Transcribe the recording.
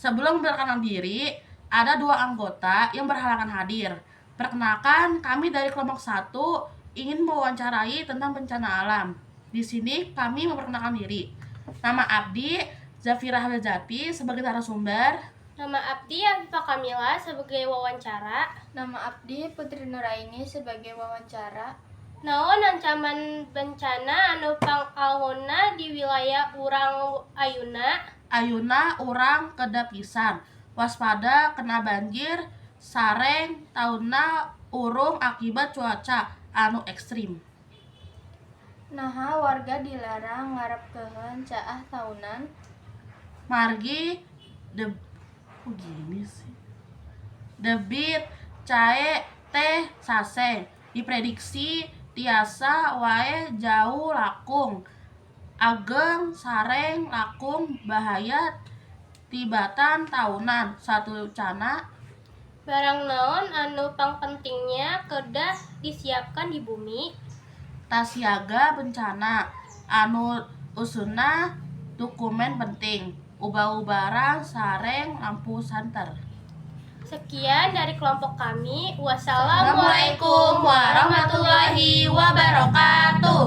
Sebelum memperkenalkan diri, ada dua anggota yang berhalangan hadir. Perkenalkan, kami dari kelompok 1 ingin mewawancarai tentang bencana alam. Di sini kami memperkenalkan diri. Nama Abdi Zafira Hamzati sebagai narasumber. Nama Abdi Afifah Kamila sebagai wawancara. Nama Abdi Putri Nuraini sebagai wawancara. Naon ancaman bencana anu pangalangkungan di wilayah urang ayeuna? Ayeuna urang kedah pisan waspada kena banjir sareng tanah urung akibat cuaca anu ekstrim. Naha warga dilarang ngarepkeun caah taunan? Margi kok gini sih, debit cae teh saseng diprediksi tiasa wae jauh langkung ageng sareng langkung bahaya tibatan taunan satuacanna. Barang naon anu pangpentingna kedah disiapkan di bumi? Tas siaga bencana anu eusina dokumen penting, ubah-ubaran sareng lampu senter. Sekian dari kelompok kami. Wassalamualaikum Assalamualaikum warahmatullahi wabarakatuh.